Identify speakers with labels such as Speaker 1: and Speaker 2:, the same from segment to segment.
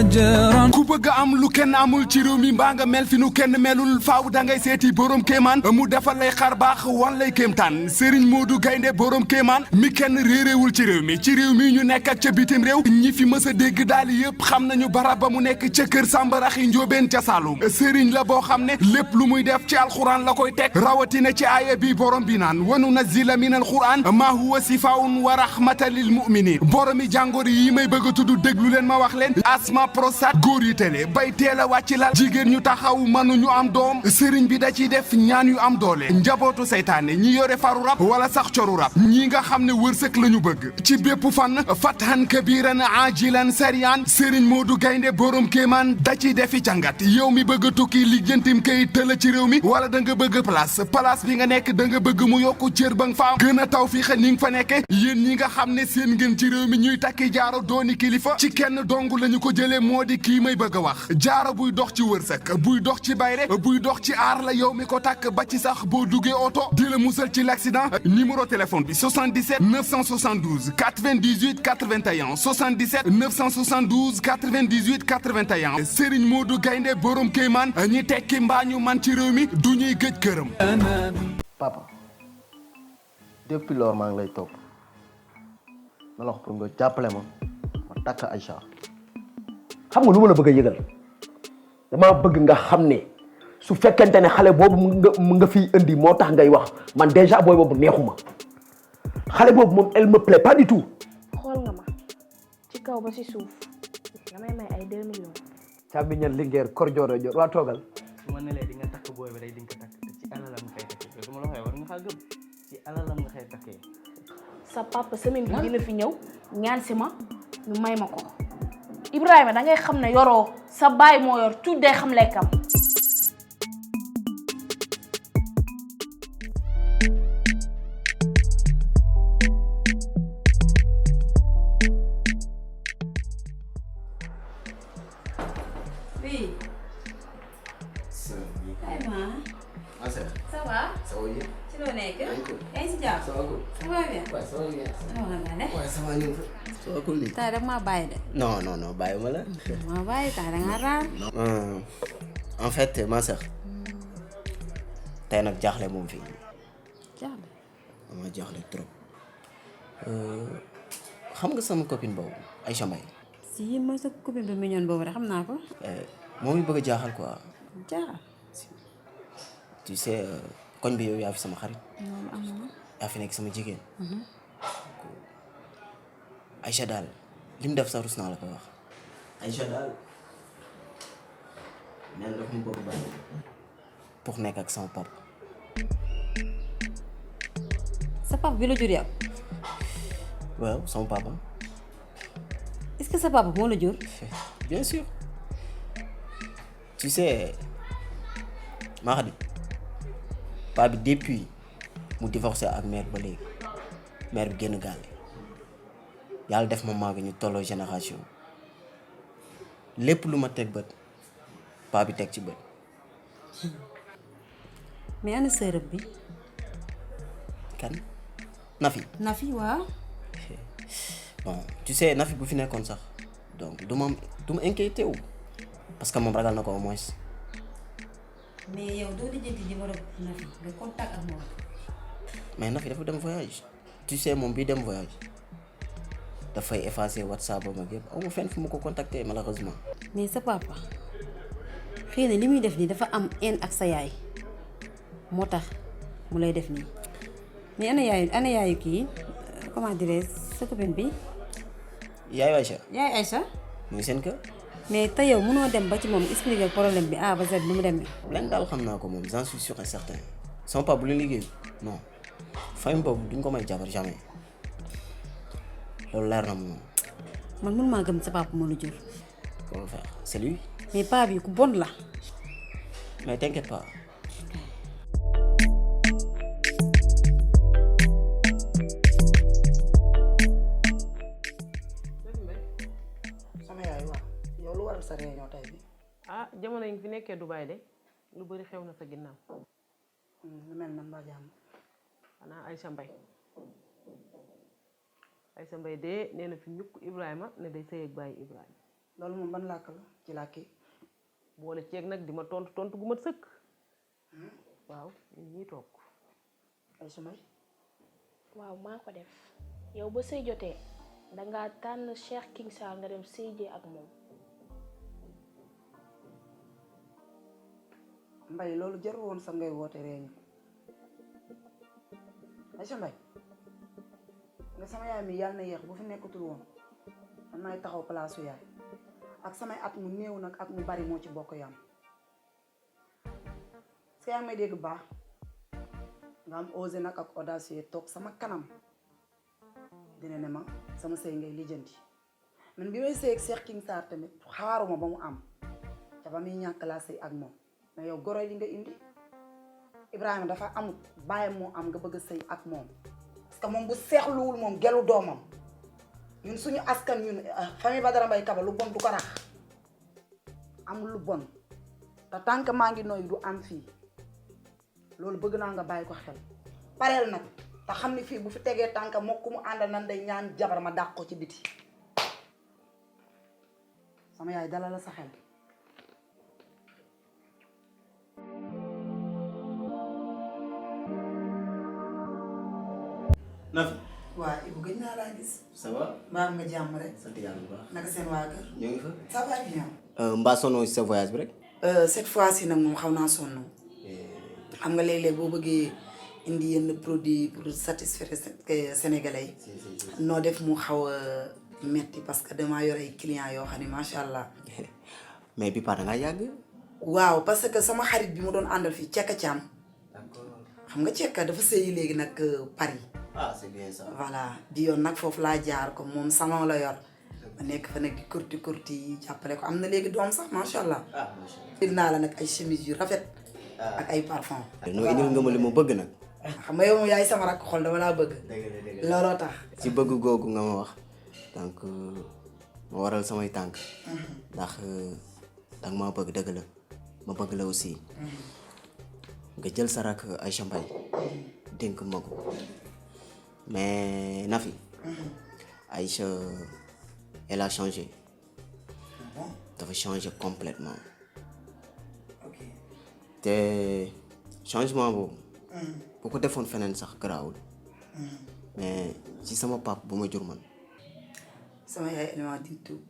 Speaker 1: فجرا
Speaker 2: ku bëgg am lu kenn amul ci réew mi mbaa nga mel fi nu kenn melul faaw da ngay seeti borom kéemaan mu defal lay xar baax wan lay kéemtaan Serigne Modou Gaynde borom kéemaan mi kenn réeréewul ci réew mi ñu nekk ak ca bitim réew ñi fi mës a dégg daal yëpp xam nañu barab ba mu nekk ca kër Sambaraxi Njóobeen ca Saalum Serigne la boo xam ne lépp lu muy def ci alxuraan la koy teg rawatina ci aaya bi borom bi naan wa nunazzila min alxuraan maa huwa sifaun wa rahmatan lil muminin boromi jàngoro yi may bëgg a tudd déglu leen ma wax leen asma prostate góor yi télé bay teel a wàcc lal jigéen ñu taxaw mënuñu am doom sëriñ bi da ciy def ñaan yu am doole njabootu seytaane ñi yore faru rab wala sax coru rab ñi nga xam ne wërsëg la ñu bëgg ci bépp fan fathan kabiran ajilan sarian Serigne Modou Gaynde borom kéemaan da ciy defi jàngat yow mi bëgg a tukki lijjantim kay tëla ci réew mi wala da nga bëgg place bi nga nekk da nga bëgg mu yokku cër ba nga fa gën a taw fii ni nga fa nekke yéen ñi nga xam ne seen ngeen ci réew mi ñuy takki jaaro dooni kilifa ci kenn dong lañu ko jëlee moo di kii may bëgg a wax jaaro buy dox ci wërsëg buy dox ci bayre buy dox ci aar la yow mi ko takk ba ci sax boo duggee oto di la musal ci l'accident numéro téléphone bi 77 972 98 81 77 972 98 81 Serigne Modou Gaynde borom kéemaan ñi tekki mbaa ñu man ci réew mi du ñuy gëj këram.
Speaker 3: Papa depuis lors maa ngi lay topp ma la wax pour nga jàppale ma takk Aïcha.
Speaker 4: xam nga lu ma la bëgg a yëgal damaa bëgg nga xam ne su fekkente ne xale boobu mu nga fiy indi moo tax ngay wax man déjà booy boobu neexuma xale boobu moom elle me plaît pas du tout.
Speaker 5: xool nga ma ci kaw ba ci suuf nga may ay 2 millions.
Speaker 4: càmbi ñan lingeer kor jooro jor waa toogal.
Speaker 6: su ma nelee di nga takk booy bi rek di nga ko takk te ci alalam nga koy takkee su ma la waxee war nga xaa gëm ci alalam nga koy takkee.
Speaker 5: sa papa semaine bi dina fi ñëw ñaan si ma ñu may ma ko Ibrahima da ngay xam ne yoroo sa baay moo yor tout day xam lekkam.
Speaker 7: Oui. Ça va?
Speaker 3: Ça va bien.
Speaker 7: Ci loo nekk? yaa ngi si jàmm?
Speaker 3: Ça va cool.
Speaker 7: Ça va bien?
Speaker 3: Ouais, ça va bien.
Speaker 7: Ouais,
Speaker 3: ça va ñu ça va cool.
Speaker 7: tey rek maa bàyyi de.
Speaker 3: Non, bàyyiwuma la.
Speaker 7: maa bàyyi tey da nga raar.
Speaker 3: En fait, ma sœur. tey nag jaaxle moom fii.
Speaker 7: jaaxle.
Speaker 3: dama jaaxle trop. xam nga sama copine boobu Aïcha Mbaye.
Speaker 7: si mooy sa copine bu mignon boobu rek xam naa ko.
Speaker 3: moom mi bëgg a jaaxal quoi.
Speaker 7: jaaxal.
Speaker 3: tu sais koñ bi yow yaa fi sama xarit.
Speaker 7: moom am na.
Speaker 3: yaa fi nekk sama jigéen. Aïcha daal li mu def sa rus naa la ko wax. Aïcha daal nee na dafa mu bëgg bàyyi pour nekk ak sama papa.
Speaker 7: sa papa bi la jur yow.
Speaker 3: waaw sama papa.
Speaker 7: est-ce que sa papa moo la jur.
Speaker 3: bien sûr tu sais maa xam papa bi depuis mu divorcé ak mère ba léegi mère bi génn gaale yàlla def ma maa ngi ñu tolloo génération lépp lu ma teg bët papa bi teg ci bët.
Speaker 7: mais ana sërëb bi.
Speaker 3: kan Nafi.
Speaker 7: Nafi waaw.
Speaker 3: bon tu sais Nafi bu fi nekkoon sax donc du ma inquiété wu parce que moom ragal na ko au moins.
Speaker 7: mais yow doo lijjanti numéro Nafi nga contact ak moom.
Speaker 3: mais Nafi dafa dem voyage tu sais moom bii dem voyage dafay effacer WhatsApp am ak yëpp aw ma fenn fu mu ko contacter malheureusement.
Speaker 7: mais sa papa xëy na li muy def nii dafa am haine ak sa yaay moo tax mu lay def nii mais ana yaayu kii comment dirais sa copine bi.
Speaker 3: yaayu Aïcha.
Speaker 7: yaay Aïcha.
Speaker 3: mu ngi seen kër.
Speaker 7: mais te yow mënoo dem ba ci moom expliquer problème bi A ba Z ni mu demee.
Speaker 3: leen daal xam naa ko moom j'en suis sûr et certain sama papa bu leen liggéey non fayam boobu duñ ko may jabar jamais loolu leer na moom.
Speaker 7: man mënu maa gëm sa papa moo la jur.
Speaker 3: comment faire c'est lui.
Speaker 7: mais paa bi ku bon la.
Speaker 3: mais t'inquiète pas.
Speaker 8: sa réunion tey bi.
Speaker 9: ah jamono yi fi nekkee Dubaay de lu bari xew na sa ginnaaw.
Speaker 8: lu mel na mbaa jàmm.
Speaker 9: xanaa Aïcha Mbaye de nee na fi ñukk Ibrahima ne day sëy ak bàyyi Ibrahima.
Speaker 8: loolu moom ban làkk la ci làkki
Speaker 9: boole ceeg nag di ma tontu gu mat sëkk waaw ñun ñii toog
Speaker 8: ay sumay
Speaker 5: waaw maa ko def yow ba sëy jotee dangaa tànn Cheikh King Sarr nga dem sëy jee ak moom.
Speaker 8: mbay loolu jarul woon sax ngay woote réunion Aïcha Mbaye nga sama yaay mi yàlla na yéex bu fi nekkatul woon man maay taxaw place su yaay ak samay at mu néew nag ak mu bari moo ci bokk yam est-ce que yaa ngi may dégg baax nga am osé nag ak audacieux toog sama kanam dina ne ma sama sëy ngay lijjanti man bi may sëy ak Cheikh King Sarr tamit xaaruma ba mu am ca ba muy ñàkk laa sëy ak moom mais yow goroy li nga indi Ibrahima dafa amut bàyyam moo am nga bëgg a sëy ak moom parce que moom bu seexluwul moom gelu doomam ñun suñu askan ñun famille Badara Mbaye Kaba lu bon du ko rax amul lu bon te tant que maa ngi nooy du am fii loolu bëgg naa nga bàyyi ko xel pareel nag te xam ni fii bu fi tegee tànk mokk mu àndal nan day ñaan jabar ma dàq ko ci biti sama yaay dalal la sa xel
Speaker 3: Nafi.
Speaker 8: waa Ibou gëj naa laa gis.
Speaker 3: ça va.
Speaker 8: mbaa nga jàmm rek.
Speaker 3: sant yàlla bu baax.
Speaker 8: naka seen waa kër.
Speaker 3: ñoo ngi fa.
Speaker 8: ça va bien.
Speaker 3: mbaa sonnoo si sa voyage bi rek.
Speaker 8: cette fois-ci nag moom xaw naa sonn. xam nga léeg-léeg boo bëggee indi yenn produit pour satisfaire sénégalais yi. noo def mu xaw a metti parce que damaa yor ay clients yoo xam ne macha allah.
Speaker 3: mais bi pa da ngaa yàgg.
Speaker 8: waaw parce que sama xarit bi mu doon àndal fii Cekka Thiam. xam nga Cekka dafa sëyi léegi nag Paris.
Speaker 3: ah c'est bien ça.
Speaker 8: voilà di yoon nag foofu laa jaar comme moom salon la yor. ma nekk fa nag di kurti yi jàppale ko am na léegi doom sax macha allah.
Speaker 3: ah macha allah.
Speaker 8: indil naa la nag ay chemise yu rafet. ak ay parfum.
Speaker 3: noo indil nga ma li ma bëgg nag.
Speaker 8: xam nga yow moom yaay sama rakk xol dama laa bëgg. looloo tax.
Speaker 3: ci bëgg googu nga ma wax donc ma waral samay tànk. ndax danga maa bëgg dëgg la ma bëgg la aussi. nga jël sa rakk Aïcha Mbaye dénk ma ko mais Nafi. Aïcha elle a changé. dafa changé complètement.
Speaker 8: ok
Speaker 3: te changement boobu. bu ko defoon feneen sax garaawul. mais ci sama pap bu ma jur man.
Speaker 8: sama yaay élément di tout.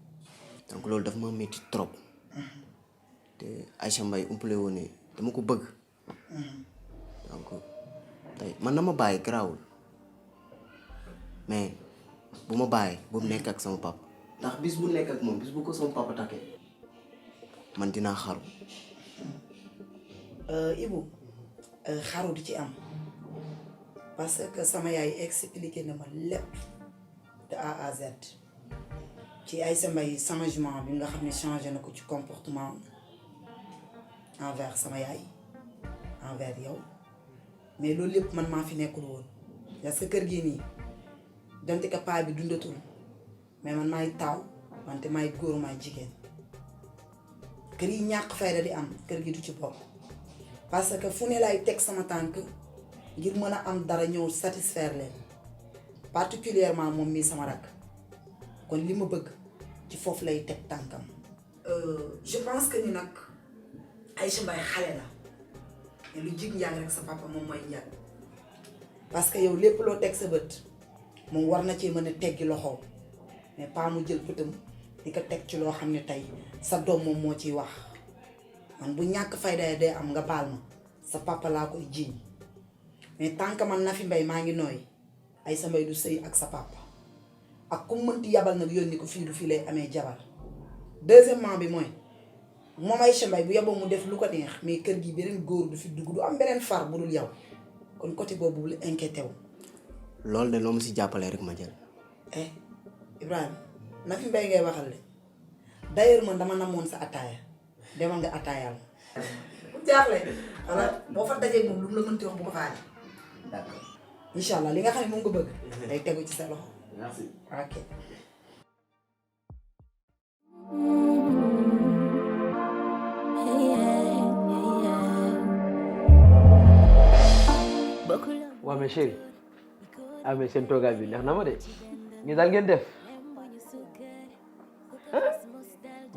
Speaker 3: donc loolu dafa ma métti trop. te Aïcha Mbaye umpale woon ne dama ko bëgg. donc tey man na ma bàyyi garaawul mais bu ma bàyyi bu mu nekk ak sama papa. ndax bis bu nekk ak moom bis bu ko sama papa takkee man dinaa xaru.
Speaker 8: Ibou xaru di ci am parce que sama yaay expliqué na ma lépp de A à Z ci Aïcha Mbaye changement bi nga xam ne changé na ko ci comportement envers sama yaay envers yow mais loolu lépp man maa fi nekkul woon parce que kër gii nii donte que paa bi dundatul mais man maay taaw wante maay góor maay jigéen kër yi ñàkk fayda di am kër gi du ci bopp parce que fu ne laay teg sama tànk ngir mën a am dara ñëw satisfaire leen particulièrement moom mii sama rakk kon li ma bëgg ci foofu lay teg tànkam je pense que ni nag Aïcha Mbaye xale la te lu jig njàng rek sa papa moom mooy njàng parce que yow lépp loo teg sa bët moom war na cee mën a teggi loxo mais pas mu jël bëtam di ko teg ci loo xam ne tey sa doom moom moo ciy wax man bu ñàkk fayda day am nga baal ma sa papa laa koy jiiñ mais tant que man Nafi Mbaye maa ngi nooy Aïcha Mbaye du sëy ak sa papa ak ku mënti yabal nag yónni ko fii du fii lay amee jabar deuxièmement bi mooy moom Aïcha Mbaye bu yaboo mu def lu ko neex mais kër gi beneen góor du fi dugg du am beneen far bu dul yow kon côté boobu bu la inquiété wu.
Speaker 3: loolu de loo ma si jàppalee rek ma jël.
Speaker 8: Ibrahima Nafi Mbaye ngay waxal de d'ailleurs man dama namoon sa ataaya demal nga ataayal bu jaaxle wala boo fa dajee moom lu mu la mënti wax bu ko faale.
Speaker 3: d'accord.
Speaker 8: incha allah li nga xam ne moom nga bëgg. day tegu ci sa loxo.
Speaker 3: merci.
Speaker 8: ok.
Speaker 6: waaw mais chéri ah mais seen toogaay bi neex na ma de ñu daal ngeen def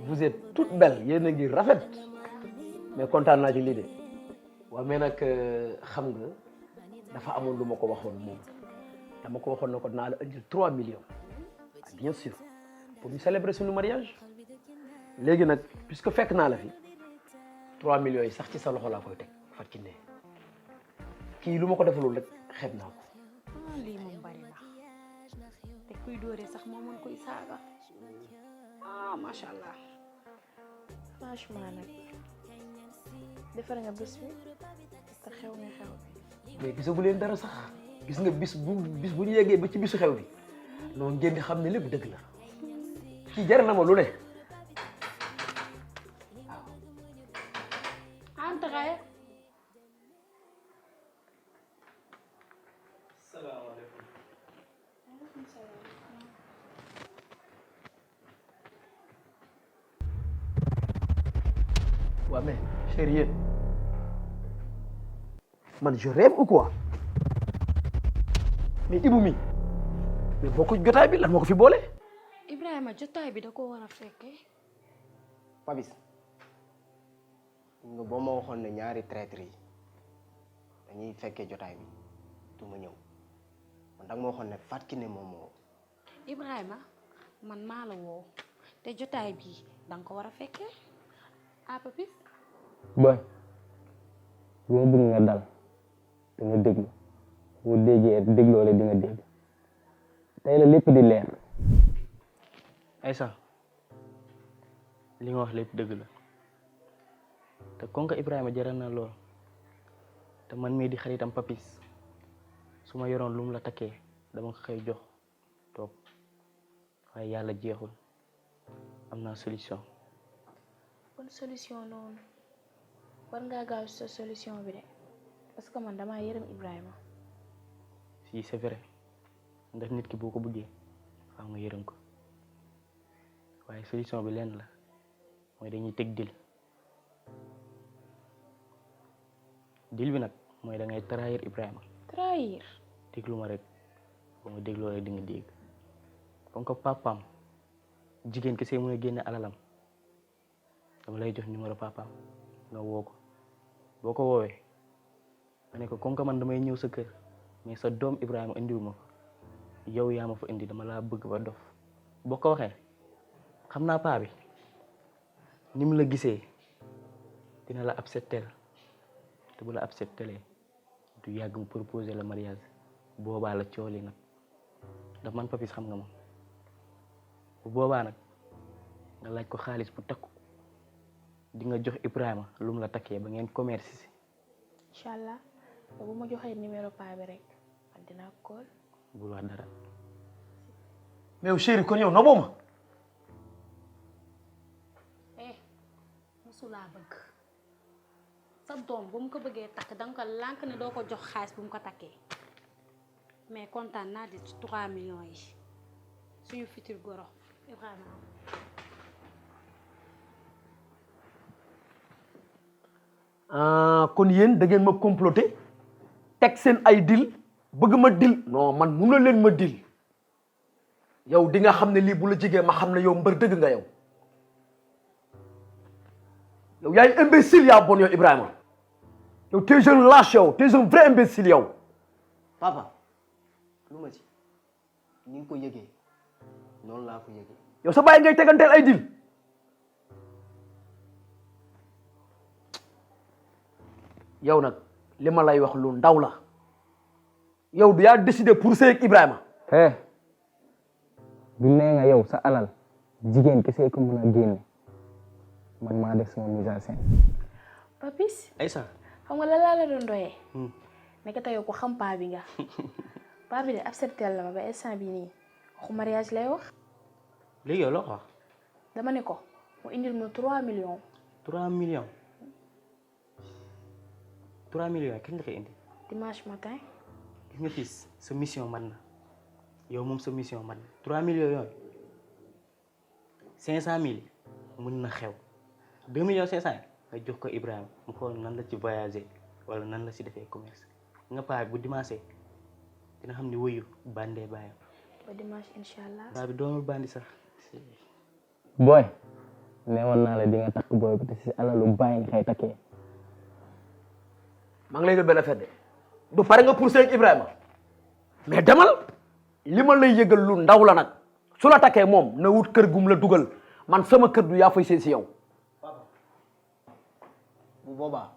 Speaker 4: vous êtes toutes belles yéen a ngi rafet mais kontaan naa ci lii de waaw mais nag xam nga dafa amoon lu ma ko waxoon moom dama ko waxoon na ko naa la indil 3 millions ah bien sûr pour ñu célébrer suñu mariage léegi nag puisque fekk naa la fi 3 millions yi sax ci sa loxo laa koy teg fat ci ne kii lu ma ko defalul rek xeeb naa ko.
Speaker 5: lii moom bari na te kuy dóoree sax moo mën koy saaga macha allah franchement nag defar nga bés bi te xew nga xew bi.
Speaker 4: mais gisagu leen dara sax gis nga bis bu ñu yeggee ba ci bisu xew bi noonu ngeen di xam ne lépp dëgg la kii jar na ma lu ne.
Speaker 5: entrez.
Speaker 6: salaamaaleykum.
Speaker 4: waaw mais chérie man je rêve ou quoi mais Ibou mi mais bokku jotaay bi lan moo ko fi boole.
Speaker 5: Ibrahima jotaay bi da ko war a fekkee.
Speaker 3: Papis nga boo ma waxoon ne ñaari traître yi dañuy fekkee jotaay bi du ma ñëw man danga ma waxoon ne Fatou Kiné moom moo.
Speaker 5: Ibrahima man maa la woo te jotaay bi da nga ko war a fekkee Papis.
Speaker 6: boy boo bëgg nga dal da nga déglu boo déggee dégloo la di nga dégg tey la lépp di leer. Aïssa li nga wax lépp dëgg la te kon ka Ibrahima jaral na lool te man mii di xaritam Papis su ma yoroon lu mu la takkee dama ko koy jox toog waaye yàlla jeexul am naa solution.
Speaker 5: bonne solution noonu war ngaa gaaw sa solution bi de parce que man damaa yërëm Ibrahima.
Speaker 6: si c'est vrai ndax nit ki boo ko bëggee faaw nga yërëm ko waaye solution bi lenn la mooy dañuy teg dil bi nag mooy da ngay trahir Ibrahima.
Speaker 5: trahir.
Speaker 6: déglu ma rek ba ma dégloo rek di nga dégg comme que papaam jigéen kese mën a génne alalam dama lay jox numéro papaam nga woo ko boo ko woowee ma ne ko comme que man damay ñëw sa kër mais sa doom Ibrahima indiwu ma fa yow yaa ma fa indi dama laa bëgg ba dof boo ko waxee xam naa paa bi ni mu la gisee dina la accepter te bu la accepter du yàgg mu proposer le mariage boobaa la cooli nag ndax man Papis xam nga ma bu boobaa nag nga laaj ko xaalis bu takku di nga jox Ibrahima lu mu la takkee ba ngeen commerce si.
Speaker 5: incha allah te bu ma joxee numéro paa bi rek man dinaa ko call.
Speaker 6: bul wax dara.
Speaker 4: mais yow chéri kon yow noboo ma.
Speaker 5: musulaa bëgg sa doom bu mu ko bëggee takk danga ko lànk ne doo ko jox xaalis bu mu ko takkee mais kontaan naa di 3 millions yi suñu futur goro Ibrahima.
Speaker 4: kon yéen da ngeen ma comploter teg seen ay dil bëgg ma dil non man mun na leen ma dil yow di nga xam ne lii bu la jigee ma xam ne yow mbër dëgg nga yow yow yaay imbécile yaa bon yow Ibrahima yow t'es un lâche yow t'es un vrai imbécile yow.
Speaker 3: papa lu ma ci ni nga ko yëgee noonu laa ko yëgee.
Speaker 4: yow sa bàyyi ngay teganteel ay dil. yow nag li ma lay wax lu ndaw la yow du yaa décidé pour sëy ak Ibrahima.
Speaker 6: du nee nga yow sa alal jigéen kese ko mën a génne man maa def sama mise en scène.
Speaker 5: Papis.
Speaker 6: Aïssa.
Speaker 5: xam nga la laa la doon doyee. nekk te yow ko xam paa bi nga. paa bi de accepté la ma ba instant bi nii waxu mariage lay wax.
Speaker 6: léegi yow loo wax.
Speaker 5: dama ne ko mu indil ma 3 millions.
Speaker 6: 3 millions. 3 millions kañ nga koy indi.
Speaker 5: dimanche matin.
Speaker 6: gis nga fii sa mission man na yow moom sa mission man na 3 millions yooyu 500 000 mën na xew 2 millions 500 nga jox ko Ibrahima mu xool nan la ci voyager wala nan la ci defee commerce nga paa bu dimanche dina xam ne wuyu bandee bàyyam.
Speaker 5: ba dimanche incha allah.
Speaker 6: paa bi doomul bandi sax. booy neewoon naa la di nga takk booy bi te si alalu bàyyi nga xëy takkee.
Speaker 4: maa ngi lay yëgal benn affaire de du pare nga pour Sëriñ Ibrahima mais demal li ma lay yëgal lu ndaw la nag su la takkee moom na wut kër gum la dugal man sama kër du yaa fay sëy si yow. bu boobaa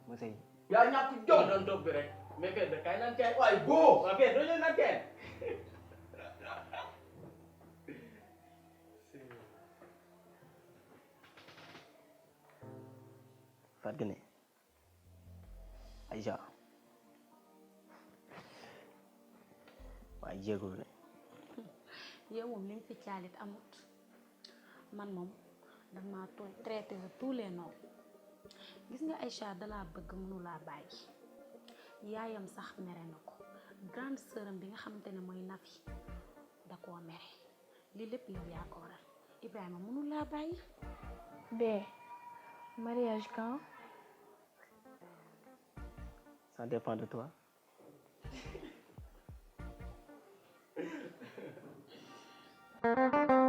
Speaker 4: ma sëy. yaa ñàkk jom
Speaker 6: doon toog bi rek mais kay da kay naan kay waaye boo ok doo leen naan kay.
Speaker 3: Fatou Kiné Aïcha waaye jéegul ne
Speaker 5: yow moom li mu fi caalit amut man moom dama tooy traité de tous les noms gis nga Aïcha dalaa bëgg mënu laa bàyyi yaayam sax mere na ko grande sœuram bi nga xamante ne mooy Nafi da koo mere lii lépp yow yaa ko waral Ibrahima mënu laa bàyyi.
Speaker 1: Bé, mariage quand?
Speaker 3: ça dépend de toi.
Speaker 1: Thank you.